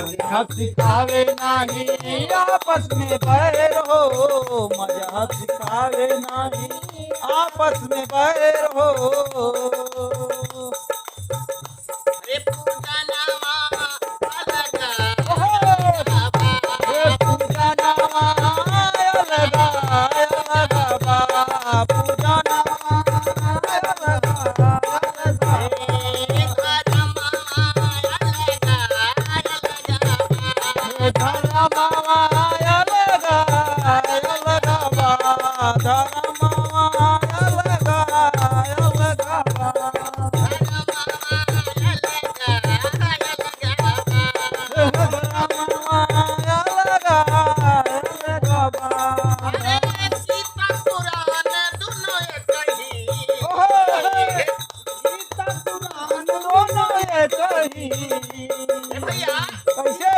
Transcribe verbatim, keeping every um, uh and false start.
मजहब सिखावे नाही आपस में बैर हो, मजहब सिखावे नाही आपस में बैर हो। अरे पूजनवा अलग, ओहो! अलग बा। ए पूजनवा अलग, अलग बा, पूजनवा अलग, अलग बा। ए धर्मवा अलग, अलग बा। ए धर्मवा अलग, अलग बा, धर्मवा अलग, अलग बा। अरे, गीता पुराण दुनो एक ही। ओहो, गीता पुराण दुनो एक ही। ए भैया। कैसे?